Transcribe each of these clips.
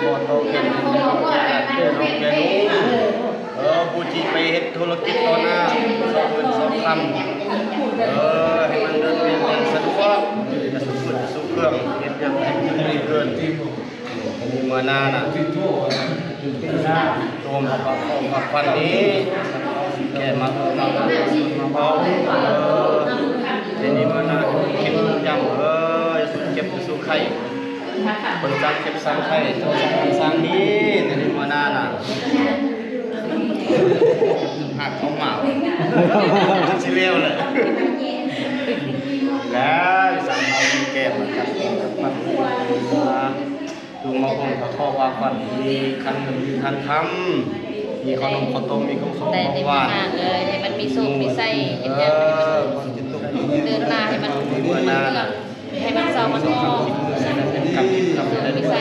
ຕໍ່ແກ່ນ ເອີ ຜູ້ທີ່ໄປເຮັດທຸລະກິດຕໍ່ໜ້າ ຊອກເງິນຊອກຄຳ ເອີ ໃຫ້ມັນເດີນເປັນຢ່າງສະດວກ ຢ່າສຸກມືດ ຢ່າສຸກເຄື່ອງ ເຮັດຫຍັງໃຫ້ມັນໄດ້ເກີນ ອັນນີ້ເມື່ອໜ້ານະ ໂຕມພະຄອບພະຄວັນນີ້ ແກ່ມາເອີ ມາເອີ ມາເວົ້າ ເອີ ໃນນີ້ເມື່ອໜ້າ ເກັບຢາມ ເອີ ຢ່າສຸກເຈັບ ຢ່າສຸກໄຂ້ ຄົນສັກເຈັບສັກໄຂ້ ເຈົ້າສັກນັ້ນສັກນີ້ ໃນນີ້ເມື່ອໜ້ານະ ຫັກເຂົ້າມາ ຊິແລ້ວແຫຼະ ແລ້ວ ສັກເອົາແກ້ມາຈັບ ຈັບ ຈັບ ຈຸ່ມມາຫົ່ມກະເຄາະວ່າຂວັນດີ ຄັນເງິນມີຄັນຄຳ ມີເຂົ້າໜົມເຂົ້າຕົ້ມ ມີຂອງສົມຂອງຫວານ ເອີ ໃຫ້ມັນມີໂຊກມີໄຊ ເຮັດຫຍັງໃຫ້ມັນເດີນໜ້າ ໃຫ້ມັນຮຸ່ງເຮືອງ ໃຫ້ມັນເຊົາມັນຮອງ ມີໂຊກມີໄຊ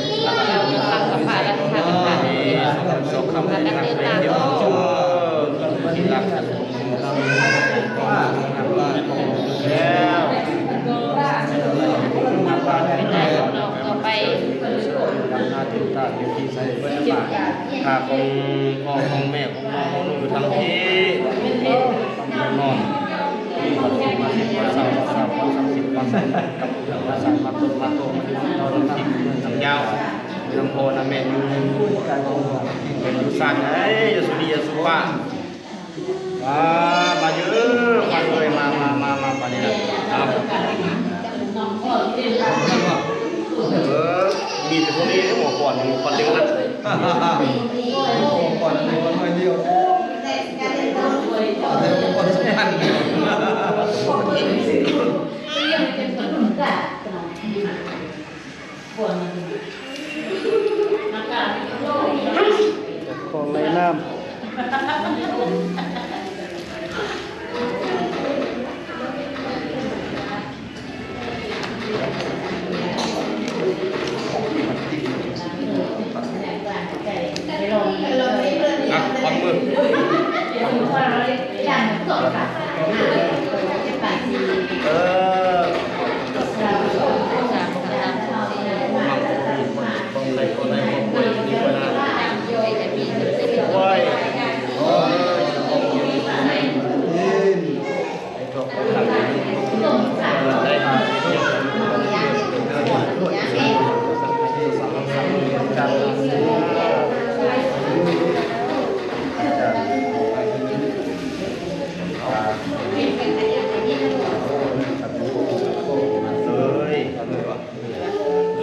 ແລ້ວກະເລື່ອງຫຼັກສຳພາລະທານ ແລ້ວກະເດີນໜ້າຕໍ່ ທີ່ລັກ ແລ້ວ ໄປໄດ້ເນາະ ຕໍ່ໄປ ຂ້າຂອງພໍ່ຂອງແມ່ຂອງນ້ອງຂອງໜູຢູ່ທາງພີ້ ນອນ ວັນສຸກ ວັນເສົາ ວັນເສົາ ວັນເສົາ ວັນເສົາ ວັນເສົາ ມາຕົ້ນ ມາໂຕ ມາເອົານ້ຳຈິກນ້ຳຢາວ ນຳພໍ່ນຳແມ່ຢູ່ ເປັນຢູ່ຊາດໃດ ຢ່າສຸດີ ຢ່າສຸປະ ອ່າ ມາເດີ ມາເອີຍ ມາ ມາ ມາ ມາ ປານນີ້ນະ ເອົາ ເອີ ມີແຕ່ພວກນີ້ເດ້ ໝໍກອນ ໝໍກອນເຕັມໜ້າ ໝໍກອນ ໝໍກອນໜ້ອຍດຽວ ແຕ່ໝໍກອນສຳຄັນ. ຂອງໃນນ້ຳ ອ່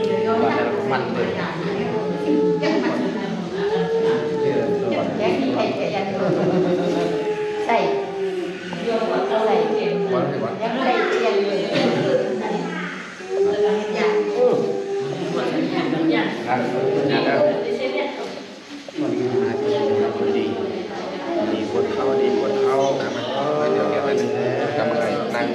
ະ ຄວັກມື ເອີ ເອີຍ ມັນເລີຍ ໃສ່ ໃສ່ ຍັງໃສ່ ປ່ຽນເລີຍ ເອີ ດີ ດີກວດເຂົ່າ ດີກວດເຂົ່າ ເອີ ກຳລັງນັ່ງ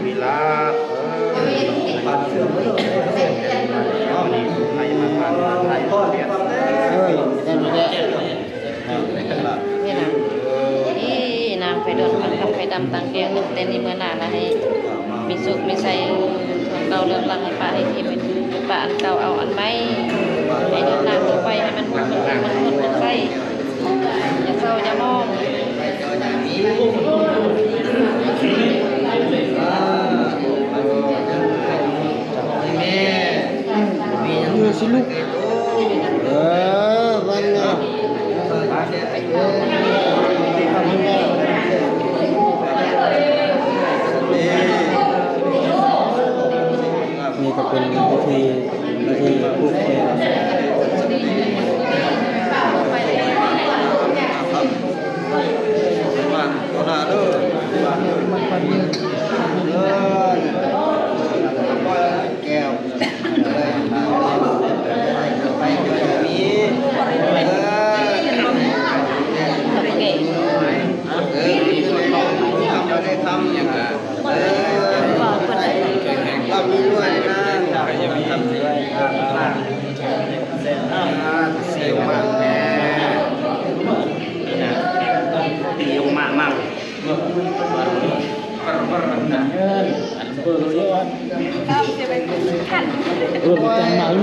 ເວລາ ເອີ ນີ້ນາງໄຟດວນ ຕັ້ງຄຳໄຟດຳ ຕັ້ງແກ້ວ ແຕ່ນີ້ເມື່ອໜ້າລະໃຫ້ມີສຸກມີໄຊ ເກົ່າເລື່ອງຫຼັງໃຫ້ປະໃຫ້ທີບ ປະອັນເກົ່າເອົາອັນໃໝ່ ໃຫ້ເດີນໜ້າຕໍ່ໄປ ໃຫ້ມັນ ມັນ ມັນໄປ ຢ່າເສົ້າຢ່າໝອງ ແມ່ ເມື່ອຊິລຸກ ເອີ ວັນນີ້ ນີ້ກໍເປັນພິທີ ພິທີຜູກແຂນ ແກ້ວ ໄປເຈົ້າມີ ເອີ ເຈົ້າໄດ້ທຳຫຍັງກະ ເອີ ເພິ່ນ ເພິ່ນ ເພິ່ນ ເພິ່ນ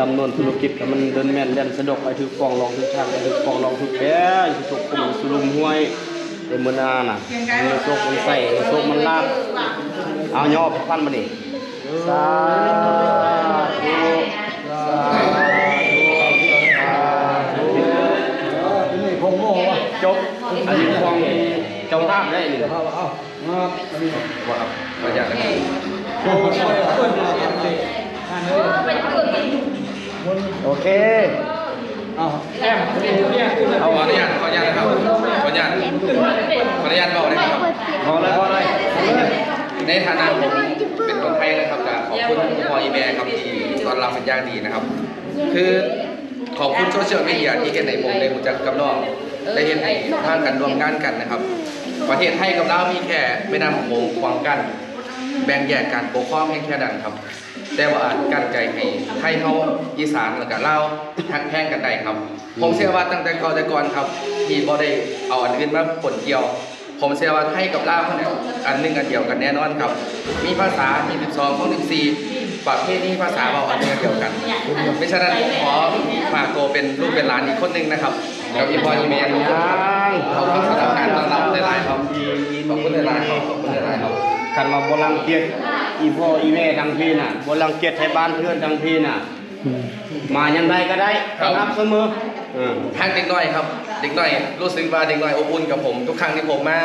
ດຳເນີນທຸລະກິດໃຫ້ມັນເດີນແມ່ນແລ່ນສະດວກ ໃຫ້ຖືກປ່ອງລອງຖືກທາງ ໃຫ້ຖືກປ່ອງລອງຖືກແດນ ໃຫ້ຕົກຂຸມສູ່ລຸ່ມຫ້ວຍ ແຕ່ມື້ໜ້ານະ ໃຫ້ມີໂຊກມັນໃສ ໃຫ້ໂຊກມັນລາບ. ເອົາ ຍໍພັນບາດນີ້. ສາທຸ ສາທຸ ສາທຸ. ຈົບ ອັນນີ້ຂອງເຈົ້າພາບໄດ້ນີ້. ບໍ່ຄັບ ຂໍອະນຸຍາດນະຄັບ. ໂອເຄ ເອົາ ຂໍອະນຸຍາດ ຂໍອະນຸຍາດນະຄັບ ຂໍອະນຸຍາດ ຂໍອະນຸຍາດເວົ້າໄດ້ບໍ່ຄັບ? ເວົ້າເລີຍ ເວົ້າເລີຍ. ໃນຖານະເປັນຄົນໄທນະຄັບ ກະຂອບຄຸນພໍ່ອີ່ແມ່ຄັບ ທີ່ຕ້ອນຮັບເປັນຢ່າງດີນະຄັບ. ຄື ຂອບຄຸນໂຊຊຽວມີເດຍທີ່ເຮັດໃຫ້ຜົມໄດ້ຮູ້ຈັກກັບນ້ອງ ໄດ້ເຮັດໃຫ້ພາກັນຮ່ວມງານກັນນະຄັບ. ປະເທດໄທກັບລາວມີແຄ່ແມ່ນ້ຳໂຂງຂວາງກັ້ນ ແບ່ງແຍກການປົກຄອງພຽງແຄ່ນັ້ນຄັບ ແຕ່ບໍ່ອາດກັ້ນໃຈໃຫ້ໄທເຮົາ ອີສານ ແລະກະລາວ ຮັກແພງກັນໄດ້ຄັບ. ຜົມເຊື່ອວ່າຕັ້ງແຕ່ເກົ່າແຕ່ກ່ອນຄັບ ທີ່ບໍ່ໄດ້ເອົາອັນອື່ນມາປົນກ່ຽວ ຜົມເຊື່ອວ່າໄທກັບລາວເຮົານີ້ ອັນໜຶ່ງອັນດຽວກັນແນ່ນອນຄັບ. ມີພາສາ ມີສິບສອງ ຂອງສິບສີ່ ປະເພນີພາສາເວົ້າອັນໜຶ່ງອັນດຽວກັນ. ມິສະນັ້ນ ຂໍຝາກໂຕເປັນລູກເປັນຫຼານອີກຄົນໜຶ່ງນະຄັບ ກັບອີ່ພໍ່ອີ່ແມ່ທຸກຄົນ. ຂອບຄຸນສຳລັບການຕ້ອນຮັບຫຼາຍໆຄັບ. ຂອບຄຸນຫຼາຍໆຄັບ. ຂອບຄຸນຫຼາຍໆຄັບ. ຄັນວ່າບໍ່ລັງກຽດອີ່ພໍ່ອີ່ແມ່ທາງພີ້ນະ ບໍ່ລັງກຽດໄທບ້ານເພື່ອນທາງພີ້ນະ ມາຍາມໃດກໍໄດ້ ຕ້ອນຮັບສະເໝີ. ເອີ ທັງເດັກນ້ອຍຄັບ ເດັກນ້ອຍ ຮູ້ສຶກວ່າເດັກນ້ອຍອົບອຸ່ນກັບຜົມ ທຸກຄັ້ງທີ່ຜົມມາ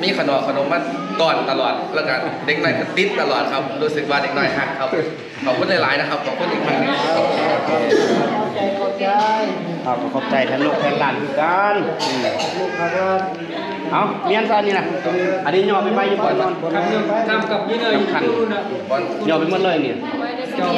ມີຂະໜອກຂະໜົມມາຕ້ອນຕະຫຼອດ ແລ້ວກະເດັກນ້ອຍກະຕິດຕະຫຼອດຄັບ. ຮູ້ສຶກວ່າເດັກນ້ອຍຮັກຄັບ. ຂອບຄຸນຫຼາຍໆນະຄັບ. ຂອບຄຸນອີກຄັ້ງໜຶ່ງ. ເອົາ ກໍຂອບໃຈແທນລູກແທນຫຼານຄືກັນ. ເອົາ ມີອັນຊະນີ້ນະ ອັນນີ້ຍໍໄປໄວ້ຢູ່ບ່ອນນອນ ຄັນ ຄັນ ຍໍໄປໝົດເລີຍນີ້.